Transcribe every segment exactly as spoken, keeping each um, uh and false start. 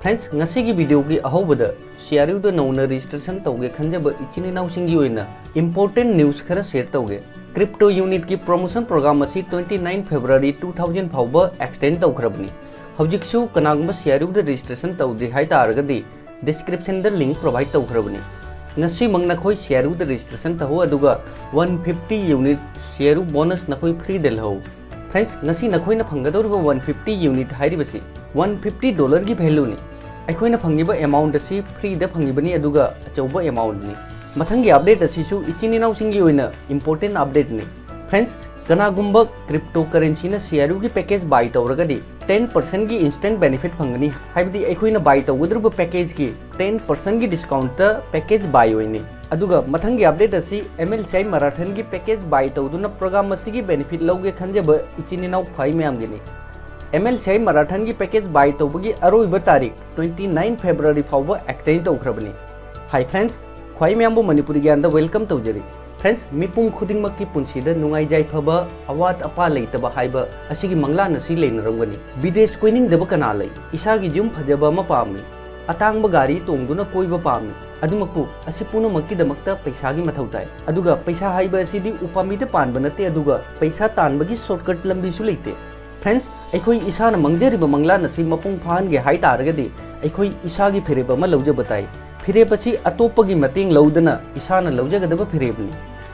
Friends, ꯉꯁꯤꯒꯤ videoꯒꯤ ꯑꯍꯧꯕꯗ C R ꯌꯨꯗ ꯅꯧꯅ registration ꯇꯧꯒꯦ ꯈꯟꯖꯕ ꯏꯆꯤꯟ ꯏꯅꯥꯎꯁꯤꯡꯒꯤ ꯑꯣꯏꯅ important news ꯈꯔ share ꯇꯧꯒꯦ꯫ Crypto unitꯀꯤ promotion program ꯑꯁꯤ twenty nine February two thousand ꯐꯥꯎꯕ extend ꯇꯧꯈ꯭ꯔꯕꯅꯤ꯫ ꯍꯧꯖꯤꯛꯁꯨ ꯀꯅꯥꯒꯨꯝꯕ ꯁꯤ ꯑꯥꯔ ꯌꯨꯗ registration ꯇꯧꯗ꯭ꯔꯤ ꯍꯥꯏ ꯇꯥꯔꯒꯗꯤ descriptionꯗ link provide ꯇꯧꯈ꯭ꯔꯕꯅꯤ꯫ ꯉꯁꯤꯃꯛ ꯅꯈꯣꯏ ꯁꯤ ꯑꯥꯔ ꯌꯨꯗ registration ꯇꯧꯍꯧ, ꯑꯗꯨꯒ one fifty unit C are you bonus ꯅꯈꯣꯏ freeꯗ ꯂꯧꯍꯧ꯫ Friends, ꯉꯁꯤ ꯅꯈꯣꯏꯅ ꯐꯪꯒꯗꯧꯔꯤꯕ one fifty unit ꯍꯥꯏꯔꯤꯕꯁꯤ one fifty dollarꯒꯤ valueꯅꯤ꯫ ꯑꯩꯈꯣꯏꯅ ꯐꯪꯉꯤꯕ amount ꯑꯁꯤ freeꯗ ꯐꯪꯉꯤꯕꯅꯤ, ꯑꯗꯨꯒ ꯑꯆꯧꯕ amountꯅꯤ꯫ ꯃꯊꯪꯒꯤ update ꯑꯁꯤꯁꯨ ꯏꯆꯤꯟ ꯏꯅꯥꯎꯁꯤꯡꯒꯤ ꯑꯣꯏꯅ important updateꯅꯤ꯫ Friends, ꯀꯅꯥꯒꯨꯝꯕ cryptocurrencyꯅ ꯁꯤ ꯑꯥꯔ ꯌꯨꯒꯤ package buy ꯇꯧꯔꯒꯗꯤ ten percentꯒꯤ instant benefit ꯐꯪꯒꯅꯤ, ꯍꯥꯏꯕꯗꯤ ꯑꯩꯈꯣꯏꯅ buy ꯇꯧꯒꯗꯧꯔꯤꯕ packageꯀꯤ ten percentꯒꯤ discountꯇ package buy ꯑꯣꯏꯅꯤ꯫ ꯑꯗꯨꯒ ꯃꯊꯪꯒꯤ update ꯑꯁꯤ M L C I marathonꯒꯤ package buy ꯇꯧꯗꯨꯅ program ꯑꯁꯤꯒꯤ benefit ꯂꯧꯒꯦ ꯈꯟꯖꯕ ꯏꯆꯤꯟ ꯏꯅꯥꯎ ꯈ꯭ꯋꯥꯏ ꯃꯌꯥꯝꯒꯤꯅꯤ꯫ M L C I marathonꯒꯤ package buy ꯇꯧꯕꯒꯤ ꯑꯔꯣꯏꯕ ꯇꯥꯔꯤꯛ twenty nine February ꯐꯥꯎꯕ extend ꯇꯧꯈ꯭ꯔꯕꯅꯤ꯫ Hi friends, ꯈ꯭ꯋꯥꯏ ꯃꯌꯥꯝꯕꯨ ꯃꯅꯤꯄꯨꯔꯤ ꯒ꯭ꯌꯥꯟꯗ welcome ꯇꯧꯖꯔꯤ꯫ Friends, ꯃꯤꯄꯨꯝ ꯈꯨꯗꯤꯡꯃꯛꯀꯤ ꯄꯨꯟꯁꯤꯗ ꯅꯨꯡꯉꯥꯏ ꯌꯥꯏꯐꯕ, ꯑꯋꯥꯠ ꯑꯄꯥ ꯂꯩꯇꯕ ꯍꯥꯏꯕ ꯑꯁꯤꯒꯤ ꯃꯪꯂꯥꯟ ꯑꯁꯤ ꯂꯩꯅꯔꯝꯒꯅꯤ꯫ ꯕꯤꯗꯦꯁ ꯀꯣꯏꯅꯤꯡꯗꯕ ꯀꯅꯥ ꯂꯩ? ꯏꯁꯥꯒꯤ ꯌꯨꯝ ꯐꯖꯕ ꯑꯃ ꯄꯥꯝꯃꯤ, ꯑꯇꯥꯡꯕ ꯒꯥꯔꯤ ꯇꯣꯡꯗꯨꯅ ꯀꯣꯏꯕ ꯄꯥꯝꯃꯤ꯫ ꯑꯗꯨꯃꯛꯄꯨ ꯑꯁꯤ ꯄꯨꯝꯅꯃꯛꯀꯤꯗꯃꯛꯇ ꯄꯩꯁꯥꯒꯤ ꯃꯊꯧ ꯇꯥꯏ꯫ ꯑꯗꯨꯒ ꯄꯩꯁꯥ ꯍꯥꯏꯕ ꯑꯁꯤꯗꯤ ꯎꯄꯥꯝꯕꯤꯗ ꯄꯥꯟꯕ ꯅꯠꯇꯦ, ꯑꯗꯨꯒ ꯄꯩꯁꯥ ꯇꯥꯟꯕꯒꯤ shortcut ꯂꯝꯕꯤꯁꯨ ꯂꯩꯇꯦ꯫ Friends, ꯑꯩꯈꯣꯏ ꯏꯁꯥꯅ ꯃꯪꯖꯔꯤꯕ ꯃꯪꯂꯥꯟ ꯑꯁꯤ ꯃꯄꯨꯡ ꯐꯥꯍꯟꯒꯦ ꯍꯥꯏ ꯇꯥꯔꯒꯗꯤ ꯑꯩꯈꯣꯏ ꯏꯁꯥꯒꯤ ꯐꯤꯔꯦꯞ ꯑꯃ ꯂꯧꯖꯕ ꯇꯥꯏ꯫ ꯐꯤꯔꯦꯞ ꯑꯁꯤ ꯑꯇꯣꯞꯄꯒꯤ ꯃꯇꯦꯡ ꯂꯧꯗꯅ ꯏꯁꯥꯅ ꯂꯧꯖꯒꯗꯕ ꯐꯤꯔꯦꯞꯅꯤ꯫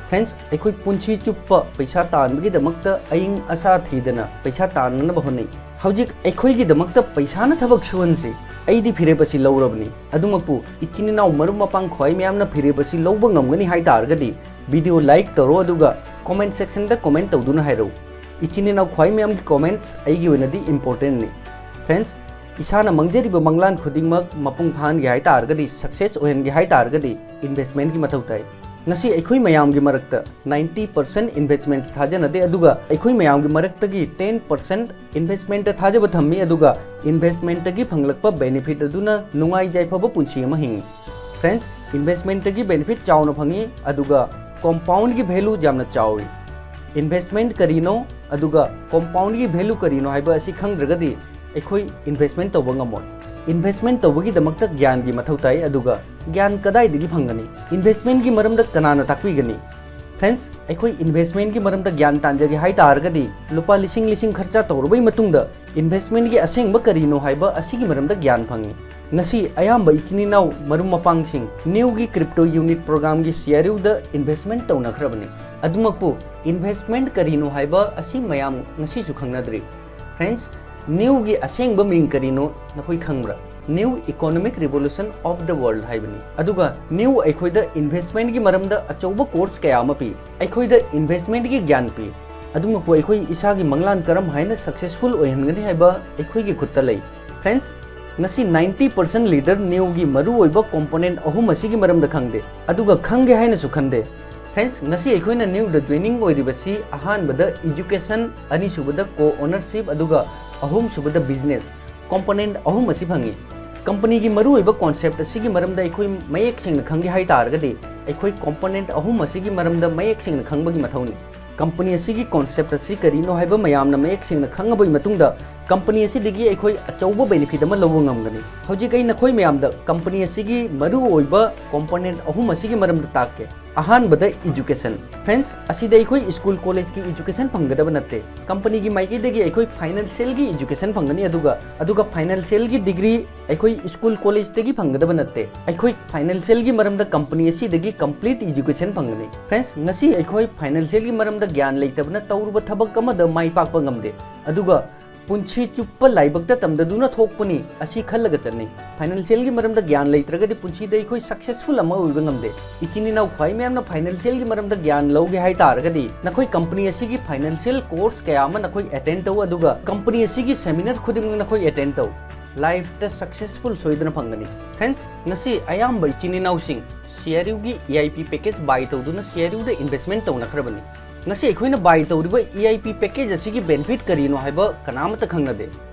Friends, ꯑꯩꯈꯣꯏ ꯄꯨꯟꯁꯤ ꯆꯨꯞꯄ ꯄꯩꯁꯥ ꯇꯥꯟꯕꯒꯤꯗꯃꯛꯇ ꯑꯏꯪ ꯑꯁꯥ ꯊꯤꯗꯅ ꯄꯩꯁꯥ ꯇꯥꯟꯅꯅꯕ ꯍꯣꯠꯅꯩ꯫ ꯍꯧꯖꯤꯛ ꯑꯩꯈꯣꯏꯒꯤꯗꯃꯛꯇ ꯄꯩꯁꯥꯅ ꯊꯕꯛ ꯁꯨꯍꯟꯁꯤ꯫ ꯑꯩꯗꯤ ꯐꯤꯔꯦꯞ ꯑꯁꯤ ꯂꯧꯔꯕꯅꯤ꯫ ꯑꯗꯨꯃꯛꯄꯨ ꯏꯆꯤꯟ ꯏꯅꯥꯎ ꯃꯔꯨꯞ ꯃꯄꯥꯡ ꯈ꯭ꯋꯥꯏ ꯃꯌꯥꯝꯅ ꯐꯤꯔꯦꯞ ꯑꯁꯤ ꯂꯧꯕ ꯉꯝꯒꯅꯤ ꯍꯥꯏ ꯇꯥꯔꯒꯗꯤ video like ꯇꯧꯔꯣ, ꯑꯗꯨꯒ comment sectionꯗ comment ꯇꯧꯗꯨꯅ ꯍꯥꯏꯔꯛꯎ꯫ ꯏꯆꯤꯟ ꯏꯅꯥꯎ ꯈ꯭ꯋꯥꯏ ꯃꯌꯥꯝꯒꯤ comments ꯑꯩꯒꯤ ꯑꯣꯏꯅꯗꯤ importantꯅꯤ꯫ Friends, ꯏꯁꯥꯅ ꯃꯪꯖꯔꯤꯕ ꯃꯪꯂꯥꯟ ꯈꯨꯗꯤꯡꯃꯛ ꯃꯄꯨꯡ ꯐꯥꯍꯟꯒꯦ ꯍꯥꯏ ꯇꯥꯔꯒꯗꯤ, success ꯑꯣꯏꯍꯟꯒꯦ ꯍꯥꯏ ꯇꯥꯔꯒꯗꯤ investmentꯀꯤ ꯃꯊꯧ ꯇꯥꯏ꯫ ꯉꯁꯤ ꯑꯩꯈꯣꯏ ꯃꯌꯥꯝꯒꯤ ꯃꯔꯛꯇ ninety percent investment ꯊꯥꯖꯅꯗꯦ, ꯑꯗꯨꯒ ꯑꯩꯈꯣꯏ ꯃꯌꯥꯝꯒꯤ ꯃꯔꯛꯇꯒꯤ ten percent investmentꯇ ꯊꯥꯖꯕ ꯊꯝꯃꯤ, ꯑꯗꯨꯒ investmentꯇꯒꯤ ꯐꯪꯂꯛꯄ benefit ꯑꯗꯨꯅ ꯅꯨꯡꯉꯥꯏ ꯌꯥꯏꯐꯕ ꯄꯨꯟꯁꯤ ꯑꯃ ꯍꯤꯡꯉꯤ꯫ Friends, investmentꯇꯒꯤ benefit ꯆꯥꯎꯅ ꯐꯪꯉꯤ, ꯑꯗꯨꯒ compoundꯒꯤ value ꯌꯥꯝꯅ ꯆꯥꯎꯏ꯫ Investment ꯀꯔꯤꯅꯣ ꯑꯗꯨꯒ compoundꯒꯤ value ꯀꯔꯤꯅꯣ ꯍꯥꯏꯕ ꯑꯁꯤ ꯈꯪꯗ꯭ꯔꯒꯗꯤ ꯑꯩꯈꯣꯏ ꯏꯟꯚꯦꯁꯃꯦꯟ ꯇꯧꯕ ꯉꯝꯃꯣꯏ꯫ ꯏꯟꯚꯦꯁꯃꯦꯟ ꯇꯧꯕꯒꯤꯗꯃꯛꯇ ꯒ꯭ꯌꯥꯟꯒꯤ ꯃꯊꯧ ꯇꯥꯏ, ꯑꯗꯨꯒ ꯒ꯭ꯌꯥꯟ ꯀꯗꯥꯏꯗꯒꯤ ꯐꯪꯒꯅꯤ? ꯏꯟꯚꯦꯁꯃꯦꯟꯒꯤ ꯃꯔꯝꯗ ꯀꯅꯥꯅ ꯇꯥꯛꯄꯤꯒꯅꯤ? ꯐ꯭ꯔꯦꯟꯁ, ꯑꯩꯈꯣꯏ ꯏꯟꯚꯦꯁꯃꯦꯟꯒꯤ ꯃꯔꯝꯗ ꯒ꯭ꯌꯥꯟ ꯇꯥꯟꯖꯒꯦ ꯍꯥꯏ ꯇꯥꯔꯒꯗꯤ, ꯂꯨꯄꯥ ꯂꯤꯁꯤꯡ ꯂꯤꯁꯤꯡ ꯈꯔꯆ ꯇꯧꯔꯕꯩ ꯃꯇꯨꯡꯗ ꯏꯟꯚꯦꯁꯃꯦꯟꯒꯤ ꯑꯁꯦꯡꯕ ꯀꯔꯤꯅꯣ ꯍꯥꯏꯕ ꯑꯁꯤꯒꯤ ꯃꯔꯝꯗ ꯒ꯭ꯌꯥꯟ ꯐꯪꯉꯤ꯫ ꯉꯁꯤ ꯑꯌꯥꯝꯕ ꯏꯆꯤꯟ ꯏꯅꯥꯎ ꯃꯔꯨꯞ ꯃꯄꯥꯡꯁꯤꯡ ꯅꯤꯎꯒꯤ ꯀ꯭ꯔꯤꯞꯇꯣ ꯌꯨꯅꯤꯠ ꯄ꯭ꯔꯣꯒ꯭ꯔꯥꯝꯒꯤ ꯁꯤꯑꯥꯔꯌꯨꯗ ꯏꯟꯚꯦꯁꯃꯦꯟ ꯇꯧꯅꯈ꯭ꯔꯕꯅꯤ꯫ ꯑꯗꯨꯃꯛꯄꯨ ꯏꯟꯚꯦꯁꯃꯦꯟ ꯀꯔꯤꯅꯣ ꯍꯥꯏꯕ ꯑꯁꯤ ꯃꯌꯥꯝ ꯉꯁꯤꯁꯨ ꯈꯪꯅꯗ꯭ꯔꯤ꯫ ꯐ꯭ꯔꯦꯟꯁ, ꯅꯤꯎꯒꯤ ꯑꯁꯦꯡꯕ ꯃꯤꯡ ꯀꯔꯤꯅꯣ ꯅꯈꯣꯏ ꯈꯪꯕ꯭ꯔꯥ? New Economic Revolution of the World ꯍꯥꯏꯕꯅꯤ꯫ ꯑꯗꯨꯒ ꯅꯤꯎ ꯑꯩꯈꯣꯏꯗ ꯏꯟꯚꯦꯁꯃꯦꯟꯒꯤ ꯃꯔꯝꯗ ꯑꯆꯧꯕ ꯀꯣꯔꯁ ꯀꯌꯥ ꯑꯃ ꯄꯤ꯫ ꯑꯩꯈꯣꯏꯗ ꯏꯟꯚꯦꯁꯃꯦꯟꯒꯤ ꯒ꯭ꯌꯥꯟ ꯄꯤ꯫ ꯑꯗꯨꯃꯛꯄꯨ ꯑꯩꯈꯣꯏ ꯏꯁꯥꯒꯤ ꯃꯪꯂꯥꯟ ꯀꯔꯝ ꯍꯥꯏꯅ ꯁꯛꯁꯦꯁꯐꯨꯜ ꯑꯣꯏꯍꯟꯒꯅꯤ ꯍꯥꯏꯕ ꯑꯩꯈꯣꯏꯒꯤ ꯈꯨꯠꯇ ꯂꯩ꯫ ꯐ꯭ꯔꯦꯟꯁ, ꯉꯁꯤ ninety percent leader ꯅꯤꯎꯒꯤ ꯃꯔꯨꯑꯣꯏꯕ ꯀꯣꯝꯄꯣꯅꯦꯟ ꯑꯍꯨꯝ ꯑꯁꯤꯒꯤ ꯃꯔꯝꯗ ꯈꯪꯗꯦ, ꯑꯗꯨꯒ ꯈꯪꯒꯦ ꯍꯥꯏꯅꯁꯨ ꯈꯟꯗꯦ꯫ ꯐ꯭ꯔꯦꯟꯁ, ꯉꯁꯤ ꯑꯩꯈꯣꯏꯅ ꯅꯤꯎꯗ ꯖꯣꯏꯅꯤꯡ ꯑꯣꯏꯔꯤꯕꯁꯤ ꯑꯍꯥꯟꯕꯗ ꯏꯖꯨꯀꯦꯁꯟ, ꯑꯅꯤꯁꯨꯕꯗ ꯀꯣ ꯑꯣꯅꯔꯁꯤꯞ, ꯑꯗꯨꯒ ꯑꯍꯨꯝꯁꯨꯕꯗ ꯕꯤꯖꯤꯅꯦꯁ꯫ ꯀꯣꯝꯄꯣꯅꯦꯟ ꯑꯍꯨꯝ ꯑꯁꯤ ꯐꯪꯉꯤ꯫ ꯀꯝꯄꯅꯤꯒꯤ ꯃꯔꯨꯑꯣꯏꯕ ꯀꯣꯟꯁꯦꯞ ꯑꯁꯤꯒꯤ ꯃꯔꯝꯗ ꯑꯩꯈꯣꯏ ꯃꯌꯦꯛ ꯁꯦꯡꯅ ꯈꯪꯒꯦ ꯍꯥꯏ ꯇꯥꯔꯒꯗꯤ, ꯑꯩꯈꯣꯏ ꯀꯣꯝꯄꯣꯅꯦꯟ ꯑꯍꯨꯝ ꯑꯁꯤꯒꯤ ꯃꯔꯝꯗ ꯃꯌꯦꯛ ꯁꯦꯡꯅ ꯈꯪꯕꯒꯤ ꯃꯊꯧꯅꯤ꯫ ꯀꯝꯄꯅꯤ ꯑꯁꯤꯒꯤ ꯀꯣꯟꯁꯦꯞ ꯑꯁꯤ ꯀꯔꯤꯅꯣ ꯍꯥꯏꯕ ꯃꯌꯥꯝꯅ ꯃꯌꯦꯛ ꯁꯦꯡꯅ ꯈꯪꯉꯕꯒꯤ ꯃꯇꯨꯡꯗ, ꯀꯝꯄꯅꯤ ꯑꯁꯤꯗꯒꯤ ꯑꯩꯈꯣꯏ ꯑꯆꯧꯕ ꯕꯦꯅꯤꯐꯤꯠ ꯑꯃ ꯂꯧꯕ ꯉꯝꯒꯅꯤ꯫ ꯍꯧꯖꯤꯛ ꯑꯩ ꯅꯈꯣꯏ ꯃꯌꯥꯝꯗ ꯀꯝꯄꯅꯤ ꯑꯁꯤꯒꯤ ꯃꯔꯨꯑꯣꯏꯕ ꯀꯣꯝꯄꯣꯅꯦꯟ ꯑꯍꯨꯝ ꯑꯁꯤꯒꯤ ꯃꯔꯝꯗ ꯇꯥꯛꯀꯦ꯫ ꯑꯍꯥꯟꯕꯗ ꯏꯖꯨꯀꯦꯁꯟ꯫ ꯐ꯭ꯔꯦꯟꯁ, ꯑꯁꯤꯗ ꯑꯩꯈꯣꯏ ꯁ꯭ꯀꯨꯜ ꯀꯣꯂꯦꯖꯀꯤ ꯏꯖꯨꯀꯦꯁꯟ ꯐꯪꯒꯗꯕ ꯅꯠꯇꯦ꯫ ꯀꯝꯄꯅꯤꯒꯤ ꯃꯥꯏꯀꯩꯗꯒꯤ ꯑꯩꯈꯣꯏ ꯐꯥꯏꯅꯥꯟꯁꯤꯌꯦꯜꯒꯤ ꯏꯖꯨꯀꯦꯁꯟ ꯐꯪꯒꯅꯤ, ꯑꯗꯨꯒ, ꯑꯗꯨꯒ ꯐꯥꯏꯅꯥꯟꯁꯤꯌꯦꯜꯒꯤ ꯗꯤꯒ꯭ꯔꯤ ꯑꯩꯈꯣꯏ ꯁ꯭ꯀꯨꯜ ꯀꯣꯂꯦꯖꯇꯒꯤ ꯐꯪꯒꯗꯕ ꯅꯠꯇꯦ꯫ ꯑꯩꯈꯣꯏ ꯐꯥꯏꯅꯥꯟꯁꯤꯌꯦꯜꯒꯤ ꯃꯔꯝꯗ ꯀꯝꯄꯅꯤ ꯑꯁꯤꯗꯒꯤ ꯀꯝꯄ꯭ꯂꯤꯠ ꯏꯖꯨꯀꯦꯁꯟ ꯐꯪꯒꯅꯤ꯫ ꯐ꯭ꯔꯦꯟꯁ, ꯉꯁꯤ ꯑꯩꯈꯣꯏ ꯐꯥꯏꯅꯥꯟꯁꯤꯌꯦꯜꯒꯤ ꯃꯔꯝꯗ ꯒ꯭ꯌꯥꯟ ꯂꯩꯇꯕꯅ ꯇꯧꯔꯨꯕ ꯊꯕꯛ ꯑꯃꯗ ꯃꯥꯏ ꯄꯥꯛꯄ ꯉꯝꯗꯦ, ꯑꯗꯨꯒ ꯄꯨꯟꯁꯤ ꯆꯨꯞꯄ ꯂꯥꯏꯕꯛꯇ ꯇꯝꯗꯗꯨꯅ ꯊꯣꯛꯄꯅꯤ ꯑꯁꯤ ꯈꯜꯂꯒ ꯆꯠꯅꯩ꯫ ꯐꯥꯏꯅꯥꯟꯁꯤꯌꯦꯜꯒꯤ ꯃꯔꯝꯗ ꯒ꯭ꯌꯥꯟ ꯂꯩꯇ꯭ꯔꯒꯗꯤ ꯄꯨꯟꯁꯤꯗ ꯑꯩꯈꯣꯏ ꯁꯛꯁꯦꯁꯐꯨꯜ ꯑꯃ ꯑꯣꯏꯕ ꯉꯝꯗꯦ꯫ ꯏꯆꯤꯟ ꯏꯅꯥꯎ ꯈ꯭ꯋꯥꯏ ꯃꯌꯥꯝꯅ ꯐꯥꯏꯅꯥꯟꯁꯤꯌꯦꯜꯒꯤ ꯃꯔꯝꯗ ꯒ꯭ꯌꯥꯟ ꯂꯧꯒꯦ ꯍꯥꯏ ꯇꯥꯔꯒꯗꯤ, ꯅꯈꯣꯏ ꯀꯝꯄꯅꯤ ꯑꯁꯤꯒꯤ ꯐꯥꯏꯅꯥꯟꯁꯤꯌꯦꯜ ꯀꯣꯔꯁ ꯀꯌꯥ ꯑꯃ ꯅꯈꯣꯏ ꯑꯦꯇꯦꯟ ꯇꯧ, ꯑꯗꯨꯒ ꯀꯝꯄꯅꯤ ꯑꯁꯤꯒꯤ ꯁꯦꯃꯤꯅꯥꯔ ꯈꯨꯗꯤꯡꯃꯛ ꯅꯈꯣꯏ ꯑꯦꯇꯦꯟ ꯇꯧ꯫ ꯂꯥꯏꯐꯇ ꯁꯛꯁꯦꯁꯐꯨꯜ ꯁꯣꯏꯗꯅ ꯐꯪꯒꯅꯤ꯫ ꯐ꯭ꯔꯦꯟꯁ, ꯉꯁꯤ ꯑꯌꯥꯝꯕ ꯏꯆꯤꯟ ꯏꯅꯥꯎꯁꯤꯡ ꯁꯤꯑꯥꯔꯌꯨꯒꯤ ꯏ ꯑꯥꯏ ꯄꯤ ꯄꯦꯀꯦꯖ ꯕꯥꯏ ꯇꯧꯗꯨꯅ ꯁꯤꯑꯥꯔꯌꯨꯗ ꯏꯟꯚꯦꯁꯃꯦꯟ ꯇꯧꯅꯈ꯭ꯔꯕꯅꯤ꯫ ꯉꯁꯤ ꯑꯩꯈꯣꯏꯅ ꯕꯥꯏ ꯇꯧꯔꯤꯕ ꯏ ꯑꯥꯏ ꯄꯤ ꯄꯦꯀꯦꯖ ꯑꯁꯤꯒꯤ ꯕꯦꯅꯤꯐꯤꯠ ꯀꯔꯤꯅꯣ ꯍꯥꯏꯕ ꯀꯅꯥꯃꯠꯇ ꯈꯪꯅꯗꯦ꯫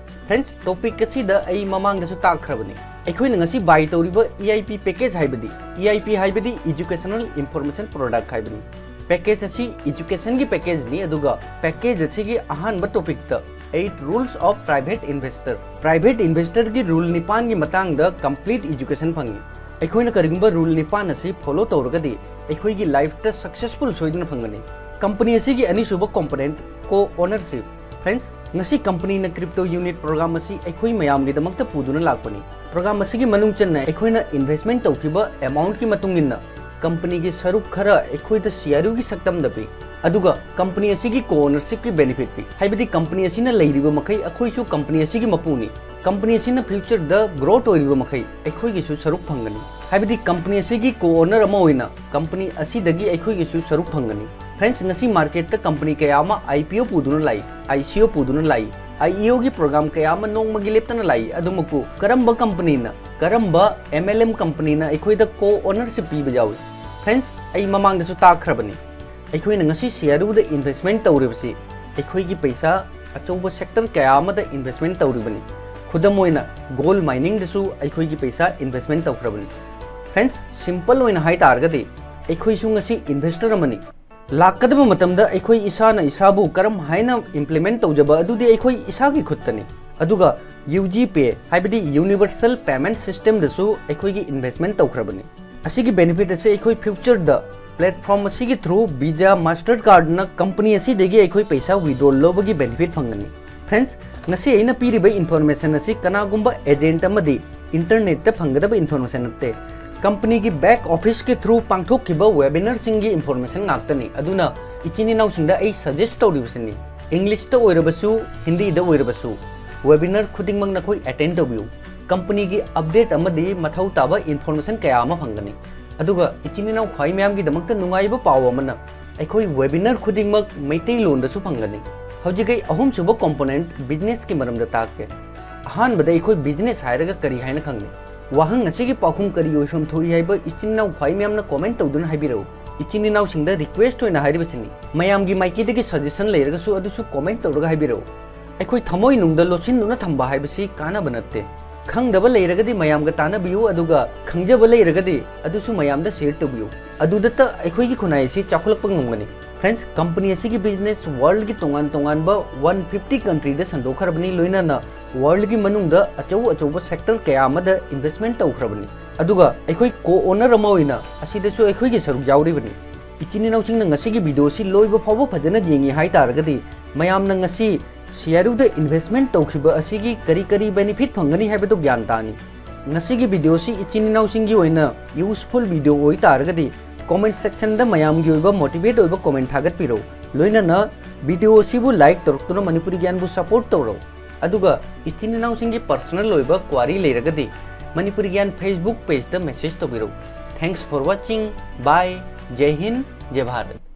ꯐ꯭ꯔꯦꯟꯁ, ꯇꯣꯄꯤꯛ ꯑꯁꯤꯗ ꯑꯩ ꯃꯃꯥꯡꯗꯁꯨ ꯇꯥꯛꯈ꯭ꯔꯕꯅꯤ꯫ ꯑꯩꯈꯣꯏꯅ ꯉꯁꯤ ꯕꯥꯏ ꯇꯧꯔꯤꯕ ꯏ ꯑꯥꯏ ꯄꯤ ꯄꯦꯀꯦꯖ ꯍꯥꯏꯕꯗꯤ, ꯏ ꯑꯥꯏ ꯄꯤ ꯍꯥꯏꯕꯗꯤ ꯏꯖꯨꯀꯦꯁꯅꯦꯜ ꯏꯟꯐꯣꯔꯃꯦꯁꯟ ꯄ꯭ꯔꯣꯗꯛ ꯍꯥꯏꯕꯅꯤ꯫ ꯄꯦꯀꯦꯖ ꯑꯁꯤ ꯏꯖꯨꯀꯦꯁꯟꯒꯤ ꯄꯦꯀꯦꯖꯅꯤ, ꯑꯗꯨꯒ ꯄꯦꯀꯦꯖ ꯑꯁꯤꯒꯤ ꯑꯍꯥꯟꯕ ꯇꯣꯄꯤꯛꯇ Eight Rules of Private Investor꯫ Private investor ꯒꯤ rule ꯅꯤꯄꯥꯟꯒꯤ ꯃꯇꯥꯡꯗ complete education ꯐꯪꯉꯤ꯫ ꯑꯩꯈꯣꯏꯅ ꯀꯔꯤꯒꯨꯝꯕ rule ꯅꯤꯄꯥꯟ ꯑꯁꯤ follow ꯇꯧꯔꯒꯗꯤ ꯑꯩꯈꯣꯏꯒꯤ life ꯇ successful ꯁꯣꯏꯗꯅ ꯐꯪꯒꯅꯤ꯫ Company ꯑꯁꯤꯒꯤ ꯑꯅꯤꯁꯨꯕ component, co-ownership꯫ Friends, ꯉꯁꯤ company ꯅ crypto unit program ꯑꯁꯤ ꯑꯩꯈꯣꯏ ꯃꯌꯥꯝꯒꯤꯗꯃꯛꯇ ꯄꯨꯗꯨꯅ ꯂꯥꯛꯄꯅꯤ꯫ Program ꯑꯁꯤꯒꯤ ꯃꯅꯨꯡ ꯆꯟꯅ ꯑꯩꯈꯣꯏꯅ investment ꯇꯧꯈꯤꯕ amount ꯀꯤ ꯃꯇꯨꯡ ꯏꯟꯅ company ꯒꯤ ꯁꯔꯨꯛ ꯈꯔ ꯑꯩꯈꯣꯏꯗ share ꯒꯤ ꯁꯛꯇꯝꯗ ꯄꯤ, ꯑꯗꯨꯒ company ꯑꯁꯤꯒꯤ co-ownership ꯀꯤ benefit ꯄꯤ, ꯍꯥꯏꯕꯗꯤ company ꯑꯁꯤꯅ ꯂꯩꯔꯤꯕ ꯃꯈꯩ ꯑꯩꯈꯣꯏꯁꯨ company ꯑꯁꯤꯒꯤ ꯃꯄꯨꯅꯤ꯫ Company ꯑꯁꯤꯅ future ꯗ growth ꯑꯣꯏꯔꯤꯕ ꯃꯈꯩ ꯑꯩꯈꯣꯏꯒꯤꯁꯨ ꯁꯔꯨꯛ ꯐꯪꯒꯅꯤ, ꯍꯥꯏꯕꯗꯤ company ꯑꯁꯤꯒꯤ co-owner ꯑꯃ ꯑꯣꯏꯅ company ꯑꯁꯤꯗꯒꯤ ꯑꯩꯈꯣꯏꯒꯤꯁꯨ ꯁꯔꯨꯛ ꯐꯪꯒꯅꯤ꯫ Friends, ꯉꯁꯤ market ꯇ company ꯀꯌꯥ ꯑꯃ I P O ꯄꯨꯗꯨꯅ ꯂꯥꯛꯏ, I C O ꯄꯨꯗꯨꯅ ꯂꯥꯛꯏ, I E O ꯒꯤ program ꯀꯌꯥ ꯑꯃ ꯅꯣꯡꯃꯒꯤ ꯂꯦꯞꯇꯅ ꯂꯥꯛꯏ꯫ ꯑꯗꯨꯃꯛꯄꯨ ꯀꯔꯝꯕ company ꯅ, ꯀꯔꯝꯕ M L M company ꯅ ꯑꯩꯈꯣꯏꯗ co-ownership ꯄꯤꯕ ꯌꯥꯎꯏ? Friends, ꯑꯩ ꯃꯃꯥꯡꯗꯁꯨ ꯇꯥꯛꯈ꯭ꯔꯕꯅꯤ, ꯑꯩꯈꯣꯏꯅ ꯉꯁꯤ share ꯗ investment ꯇꯧꯔꯤꯕꯁꯤ ꯑꯩꯈꯣꯏꯒꯤ ꯄꯩꯁꯥ ꯑꯆꯧꯕ sector ꯀꯌꯥ ꯑꯃꯗ investment ꯇꯧꯔꯤꯕꯅꯤ꯫ ꯈꯨꯗꯝ ꯑꯣꯏꯅ, gold mining ꯗꯁꯨ ꯑꯩꯈꯣꯏꯒꯤ ꯄꯩꯁꯥ investment ꯇꯧꯈ꯭ꯔꯕꯅꯤ꯫ Friends, simple ꯑꯣꯏꯅ ꯍꯥꯏ ꯇꯥꯔꯒꯗꯤ ꯑꯩꯈꯣꯏꯁꯨ ꯉꯁꯤ investor ꯑꯃꯅꯤ꯫ ꯂꯥꯛꯀꯗꯕ ꯃꯇꯝꯗ ꯑꯩꯈꯣꯏ ꯏꯁꯥꯅ ꯏꯁꯥꯕꯨ ꯀꯔꯝ ꯍꯥꯏꯅ implement ꯇꯧꯖꯕ ꯑꯗꯨꯗꯤ ꯑꯩꯈꯣꯏ ꯏꯁꯥꯒꯤ ꯈꯨꯠꯇꯅꯤ꯫ ꯑꯗꯨꯒ U G Pay, ꯍꯥꯏꯕꯗꯤ Universal Payment System ꯗꯁꯨ ꯑꯩꯈꯣꯏꯒꯤ investment ꯇꯧꯈ꯭ꯔꯕꯅꯤ꯫ ꯑꯁꯤꯒꯤ benefit ꯑꯁꯤ ꯑꯩꯈꯣꯏ future ꯗ platform ꯑꯁꯤꯒꯤ through Visa, Mastercard ꯅ company ꯑꯁꯤꯗꯒꯤ ꯑꯩꯈꯣꯏ ꯄꯩꯁꯥ withdraw ꯂꯧꯕꯒꯤ benefit ꯐꯪꯒꯅꯤ꯫ Friends, ꯉꯁꯤ ꯑꯩꯅ ꯄꯤꯔꯤꯕ information ꯑꯁꯤ ꯀꯅꯥꯒꯨꯝꯕ agent ꯑꯃꯗꯤ internet ꯇ ꯐꯪꯒꯗꯕ information ꯅꯠꯇꯦ꯫ Company ꯒꯤ back office ꯀꯤ through ꯄꯥꯡꯊꯣꯛꯈꯤꯕ webinar ꯁꯤꯡꯒꯤ information ꯉꯥꯛꯇꯅꯤ꯫ ꯑꯗꯨꯅ ꯏꯆꯤꯟ ꯏꯅꯥꯎꯁꯤꯡꯗ ꯑꯩ suggest ꯇꯧꯔꯤꯕꯁꯤꯅꯤ, English ꯇ ꯑꯣꯏꯔꯕꯁꯨ, ꯍꯤꯟꯗꯤꯗ ꯑꯣꯏꯔꯕꯁꯨ, webinar ꯈꯨꯗꯤꯡꯃꯛ ꯅꯈꯣꯏ attend ꯇꯧꯕꯤꯌꯨ꯫ Company ꯒꯤ update ꯑꯃꯗꯤ ꯃꯊꯧ ꯇꯥꯕ information ꯀꯌꯥ ꯑꯃ ꯐꯪꯒꯅꯤ꯫ ꯑꯗꯨꯒ ꯏꯆꯤꯟ ꯏꯅꯥꯎ ꯈ꯭ꯋꯥꯏ ꯃꯌꯥꯝꯒꯤꯗꯃꯛꯇ ꯅꯨꯡꯉꯥꯏꯕ ꯄꯥꯎ ꯑꯃꯅ, ꯑꯩꯈꯣꯏ webinar ꯈꯨꯗꯤꯡꯃꯛ ꯃꯩꯇꯩꯂꯣꯟꯗꯁꯨ ꯐꯪꯒꯅꯤ꯫ ꯍꯧꯖꯤꯛ ꯑꯩ ꯑꯍꯨꯝꯁꯨꯕ component, business ꯀꯤ ꯃꯔꯝꯗ ꯇꯥꯛꯀꯦ꯫ ꯑꯍꯥꯟꯕꯗ, ꯑꯩꯈꯣꯏ business ꯍꯥꯏꯔꯒ ꯀꯔꯤ ꯍꯥꯏꯅ ꯈꯪꯅꯩ? ꯋꯥꯍꯪ ꯑꯁꯤꯒꯤ ꯄꯥꯎꯈꯨꯝ ꯀꯔꯤ ꯑꯣꯏꯐꯝ ꯊꯣꯛꯏ ꯍꯥꯏꯕ ꯏꯆꯤꯟ ꯏꯅꯥꯎ ꯈ꯭ꯋꯥꯏ ꯃꯌꯥꯝꯅ comment ꯇꯧꯗꯨꯅ ꯍꯥꯏꯕꯤꯔꯛꯎ꯫ ꯏꯆꯤꯟ ꯏꯅꯥꯎꯁꯤꯡꯗ request ꯑꯣꯏꯅ ꯍꯥꯏꯔꯤꯕꯁꯤꯅꯤ, ꯃꯌꯥꯝꯒꯤ ꯃꯥꯏꯀꯩꯗꯒꯤ suggestion ꯂꯩꯔꯒꯁꯨ ꯑꯗꯨꯁꯨ comment ꯇꯧꯔꯒ ꯍꯥꯏꯕꯤꯔꯛꯎ꯫ ꯑꯩꯈꯣꯏ ꯊꯃꯣꯏꯅꯨꯡꯗ ꯂꯣꯠꯁꯤꯟꯗꯨꯅ ꯊꯝꯕ ꯍꯥꯏꯕꯁꯤ ꯀꯥꯟꯅꯕ ꯅꯠꯇꯦ꯫ ꯈꯪꯗꯕ ꯂꯩꯔꯒꯗꯤ ꯃꯌꯥꯝꯒ ꯇꯥꯟꯅꯕꯤꯌꯨ, ꯑꯗꯨꯒ ꯈꯪꯖꯕ ꯂꯩꯔꯒꯗꯤ ꯑꯗꯨꯁꯨ ꯃꯌꯥꯝꯗ share ꯇꯧꯕꯤꯌꯨ꯫ ꯑꯗꯨꯗꯇ ꯑꯩꯈꯣꯏꯒꯤ ꯈꯨꯟꯅꯥꯏ ꯑꯁꯤ ꯆꯥꯎꯈꯠꯂꯛꯄ ꯉꯝꯒꯅꯤ꯫ Friends, company ꯑꯁꯤꯒꯤ business worldꯒꯤ ꯇꯣꯉꯥꯟ ꯇꯣꯉꯥꯟꯕ one fifty countryꯗ ꯁꯟꯗꯣꯛꯈ꯭ꯔꯕꯅꯤ, ꯂꯣꯏꯅꯅ worldꯒꯤ ꯃꯅꯨꯡꯗ ꯑꯆꯧ ꯑꯆꯧꯕ sector ꯀꯌꯥ ꯑꯃꯗ investment ꯇꯧꯈ꯭ꯔꯕꯅꯤ꯫ ꯑꯗꯨꯒ ꯑꯩꯈꯣꯏ co-owner ꯑꯃ ꯑꯣꯏꯅ ꯑꯁꯤꯗꯁꯨ ꯑꯩꯈꯣꯏꯒꯤ ꯁꯔꯨꯛ ꯌꯥꯎꯔꯤꯕꯅꯤ꯫ ꯏꯆꯤꯟ ꯏꯅꯥꯎꯁꯤꯡꯅ ꯉꯁꯤꯒꯤ video ꯑꯁꯤ ꯂꯣꯏꯕ ꯐꯥꯎꯕ ꯐꯖꯅ ꯌꯦꯡꯉꯤ ꯍꯥꯏ ꯇꯥꯔꯒꯗꯤ, ꯃꯌꯥꯝꯅ ꯉꯁꯤ C R Uꯗ investment ꯇꯧꯈꯤꯕ ꯑꯁꯤꯒꯤ ꯀꯔꯤ ꯀꯔꯤ benefit ꯐꯪꯒꯅꯤ ꯍꯥꯏꯕꯗꯨ ꯒ꯭ꯌꯥꯟ ꯇꯥꯅꯤ꯫ ꯉꯁꯤꯒꯤ video ꯑꯁꯤ ꯏꯆꯤꯟ ꯏꯅꯥꯎꯁꯤꯡꯒꯤ ꯑꯣꯏꯅ useful video ꯑꯣꯏ ꯇꯥꯔꯒꯗꯤ, comment sectionꯗ ꯃꯌꯥꯝꯒꯤ ꯑꯣꯏꯕ motivate ꯑꯣꯏꯕ comment ꯊꯥꯒꯠꯄꯤꯔꯛꯎ꯫ ꯂꯣꯏꯅꯅ video ꯑꯁꯤꯕꯨ like ꯇꯧꯔꯛꯇꯨꯅ ꯃꯅꯤꯄꯨꯔꯤ ꯒ꯭ꯌꯥꯟꯕꯨ support ꯇꯧꯔꯛꯎ꯫ ꯑꯗꯨꯒ ꯏꯆꯤꯟ ꯏꯅꯥꯎꯁꯤꯡꯒꯤ personal ꯑꯣꯏꯕ query ꯂꯩꯔꯒꯗꯤ, ꯃꯅꯤꯄꯨꯔꯤ ꯒ꯭ꯌꯥꯟ Facebook pageꯇ message ꯇꯧꯕꯤꯔꯛꯎ꯫ Thanks for watching. Bye. ꯖꯩ Hind, ꯖꯩ Bharat.